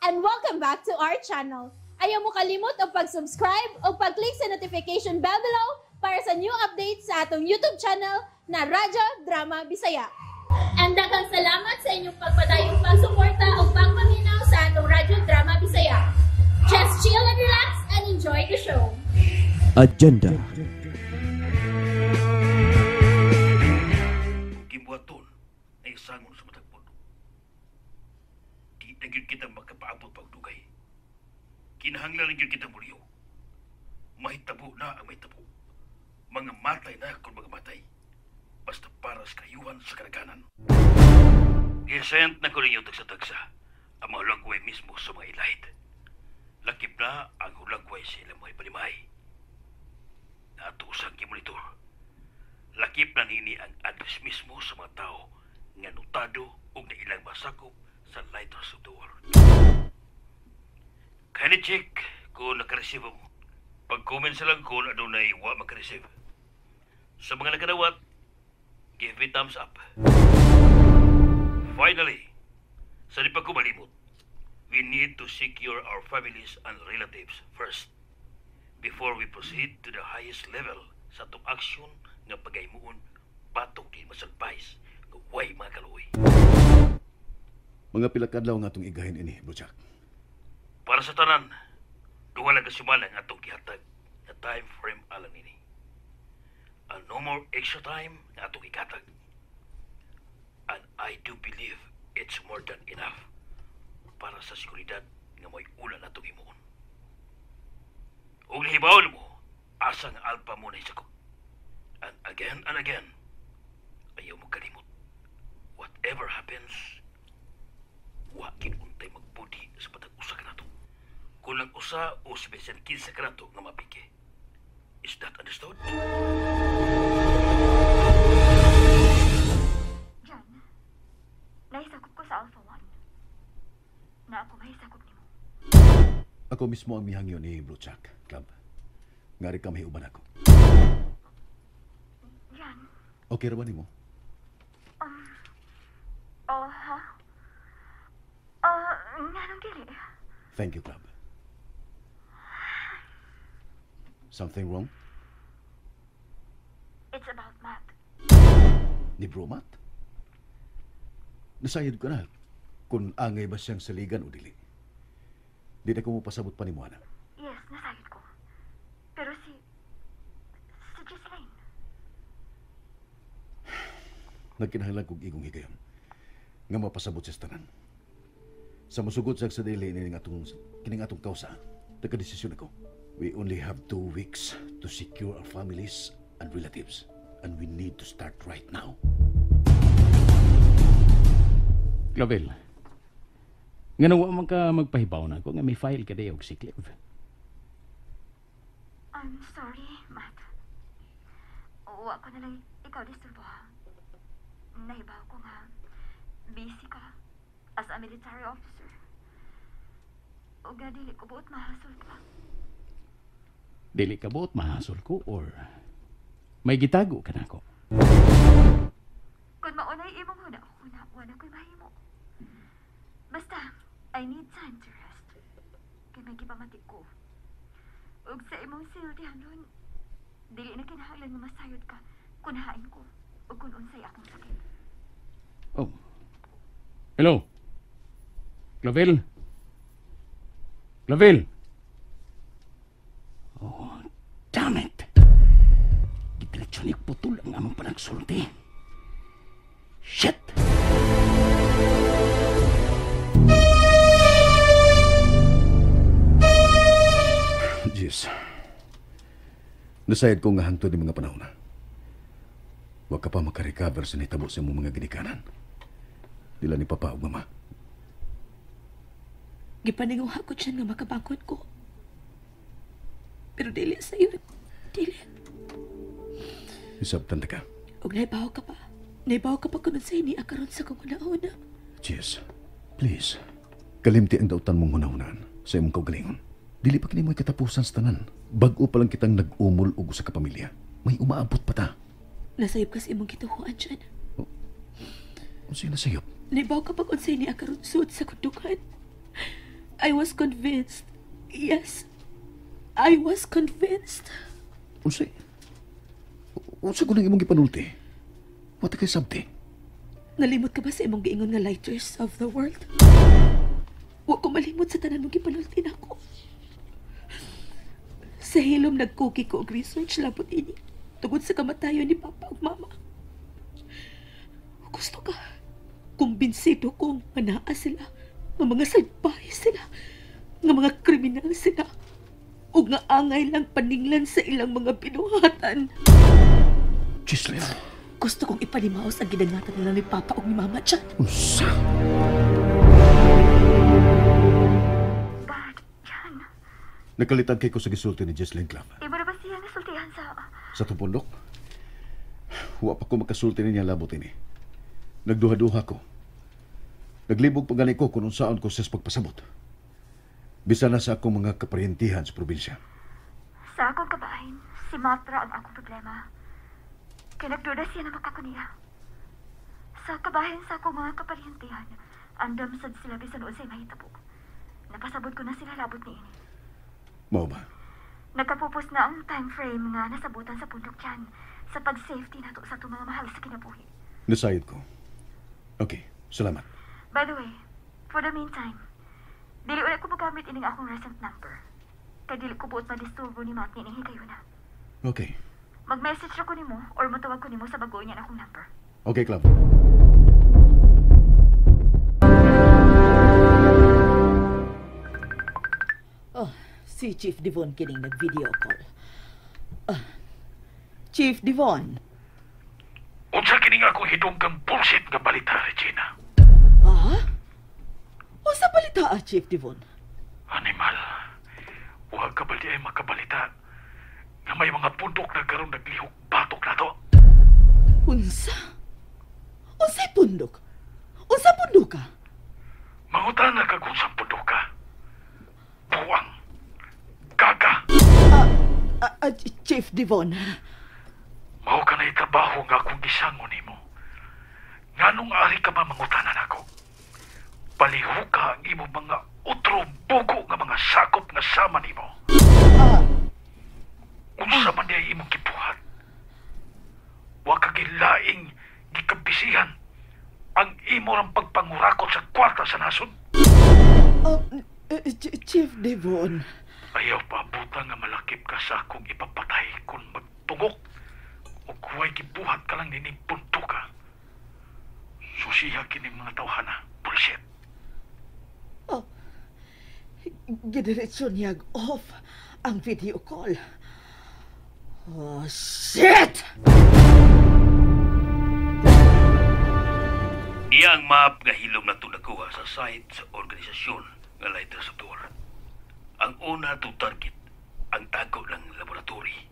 And welcome back to our channel. Ayaw mo kalimot og pag-subscribe o pag-click sa notification bell below para sa new updates sa atong YouTube channel na Radyo Drama Bisaya. And daghang salamat sa inyong pagpadayong pagsuporta o pagpaminaw sa atong Radyo Drama Bisaya. Just chill and relax and enjoy the show. Agenda. Gibuhaton ay sangon sa matag puno. Di na gyud kita makapaabot pagdugay. Kinahanglan na gyud kita muliyo. Mahitabo na ang mahitabo. Mga matay na kung mga matay. Basta para sa kayuhan sa karaganan. Gisent na ko ninyo tagsa-tagsa ang mga hulagway mismo sa mga ilahit. Lakip na ang hulagway sa ilang mga ipalimay. Natusang kimonitor. Lakip na nini ang address mismo sa mga tao nga notado og nailang masakop sa Lighthouse of the World. Kindly check kung nakareceive mo. Pag-comment sa lang kung adunay wa makareceive. Sa mga nakadawat, give me thumbs up. Finally, sa di pa ko malimot, we need to secure our families and relatives first before we proceed to the highest level sa atong aksyon nga pagaymuon batok di masalpais nga way mga kaluoy. Mga pila ka adlaw nga atong igahin ini, Bro Jack? Para sa tanan, duha lang ka semana nga atong gihatag na time frame alang nini. And no more extra time nga atong igatag. And I do believe it's more than enough para sa seguridad nga mo'y ulan atong himuon. Ug nahibaw mo, asa nga alpa mo na isakop. And again, ayaw mo kalimot. Whatever happens, wa untay magbudi sa patag usa kanato. Kung lang usa o si bisan 15 kanato nga mapike. Is that understood? John, nahisakop ko sa Alpha 1. Na ako mahisakop nimo. Ako mismo ang mihangyo ni Bro Jack, Club. Ngari ka mahiuban ako. John, Okay ra ba nimo? Oh, ha? Nganong dili? Thank you, Club. Something wrong? It's about Matt. Ni Bro Matt? Nasayod ko na kung angay ba siyang saligan o dili. Di na ko mopasabot pa ni Moana. Yes, nasayod ko. Pero si Ghislaine. Nagkinahanglan kog igong higayon nga mapasabot siya sa tanan. Sa musugot siya sa dili kining atong kausa, nagkadesisyon ako. We only have 2 weeks to secure our families and relatives, and we need to start right now. Clavel, nga wa man ka magpahibaw na ako nga may file ka day og sick leave. I'm sorry, Matt. Wa ko na lang ikaw disturbo. Nahibaw ko nga busy ka as a military officer. O ga dili ko buot mahasol ka. Dili ka buot mahasol ko or may gitago ka nako? Kung maunay imong huna-huna, wala ko'y mahimo. Basta, I need time to rest. Kay may gipamati ko. Ug sa imong siltihan nun, dili na kinahanglan nga masayod ka kung hain ko ug kung unsay akong sakit. Oh. Hello? Clavel? Clavel? Oh, damn it! Gidiretso ni putol ang among panagsulti. Shit! Jeez. Nasayad ko nga hangtod ni mga panahon na. Wa ka pa makarecover sa nitabo sa imong mga ginikanan. Dila ni Papa ug Mama. Gipaninguha ko siya nga makabangkot ko. Pero dili sa iyo. Dili. Isabtan ta ka. Og naibaw ka pa. Naibaw ka pa kung unsay ni akaron sa kong una-una. Jeez, please. Kalimti ang dautan mong hunahunaan sa imong kaugalingon. Dili pa kini mo'y katapusan sa tanan. Bag-o pa lang kitang nag-umol og usa ka pamilya. May umaabot pa ta. Nasayop ka sa imong gituhuan dyan. Oh, unsay nasayop? Naibaw ka pag unsay ni akaron suod sa kundukan. I was convinced. Yes, I was convinced. Unsay? Unsa ko nang imong gipanulti? Wata kay sabti. Nalimot ka ba sa imong giingon nga lighters of the world? Wa ko malimot sa tanan mong gipanulti nako. Sa hilom nagkuki ko og research labot ini tungod sa kamatayon ni Papa ug Mama. Gusto ka, kumbinsido ko nga naa sila, nga mga salbahe sila, nga mga kriminal sila, ug nga angay lang paninglan sa ilang mga binuhatan. Jesslyn. Gusto kong ipanimaos ang gidangatan nila ni Papa ug ni Mama dyan. Unsa? Dad, Jan, Nakalitan kay ko sa gisulti ni Jesslyn Clav. imo na ba siya nasultihan sa... Sa itong pundok, wa pa ko makasulti niya labot ini. Nagduha-duha ko. Naglibog pa gani ko kung unsaon ko sa pagpasabot. Bisan na sa akong mga kaparyentihan sa probinsya. Sa akong kabahin, si Matra ang akong problema. Kaya nagduda siya na makakuniya. Sa kabahin sa akong mga kaparyentihan, andam sad sila bisan unsay mahitabo. Napasabot ko na sila labot niini. Mao ba? Nagkapupos na ang time frame nga nasabutan sa pundok dyan sa pag-safety nato sa itong mga mahal sa kinabuhi. Nasayod ko. Okay, salamat. By the way, for the meantime, dili ulit ko magamit ining akong recent number. Kay dili ko buot madisturbo ni Matt nining higayuna. Okay. Mag-message ra ko nimo or motawag ko nimo sa bago niya akong number. Okay, Clav. Oh, si Chief Devon kining nag-video call. Chief Devon. Unsa kini nga akong hidunggang bullshit nga balita, Regina? Ah? Unsa balita, Chief Devon? Animal, wa ka bali ay makabalita nga may mga pundok na karon naglihok batok nato. Unsa? Unsay pundok? Unsa pundok ka? Mangutana ka kung sa pundok ka. Buwang. Gaga. Chief Devon. Mao ka na itrabaho nga akong gisangon nimo. Nganong ari ka ba mangutanan ako? Paliho ka ang imong mga utro bugo nga mga sakop nga sama nimo. Unsa man diay imong gibuhat? Wa ka gilaing gikabisihan ang imo rang pagpangurakot sa kwarta sa nasod. Chief Devon. Ayaw paabutan nga malakip ka sa akong ipapatay kung magtungok o kuway gibuhat ka lang nining punto ka. Susiha kining mga tawhana. Bullshit. Oh, gidiretso niyag off ang video call. Oh, shit! Niya ang map nga hilom na nakuha sa site sa organisasyon nga Lighters of the World. Ang una itong target, ang tago ng laboratory,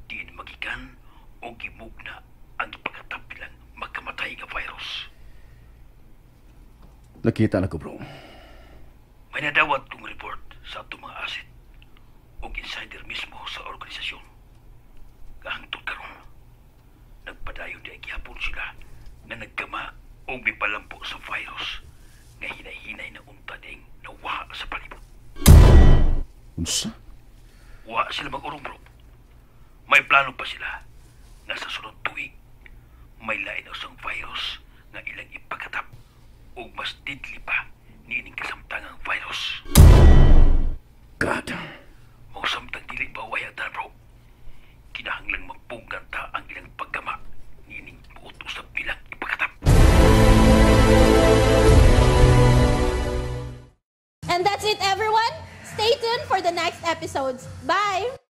diin magikan o gimugna ang ipakatap nilang makamatay nga virus. Nakita na ko, bro. May nadawat kong report sa atong mga asset o insider mismo sa organisasyon. Hangtod karon, nagpadayon di ay gihapon sila na nagkama o mipalampo sa virus nga hinay-hinay na unta ding nawaha sa palibot. Unsa? Wa sila mag-urong, bro. May plano pa sila nga sa sunod tuig may lain usang virus nga ilang ipakatap ug mas deadly pa niining kasamtangang virus. God. Mao samtang dili ba waya ta, bro. Kinahanglang magpunggan ta ang ilang paggama niining buot usab nilang ipakatap. And that's it, everyone. Stay tuned for the next episodes. Bye!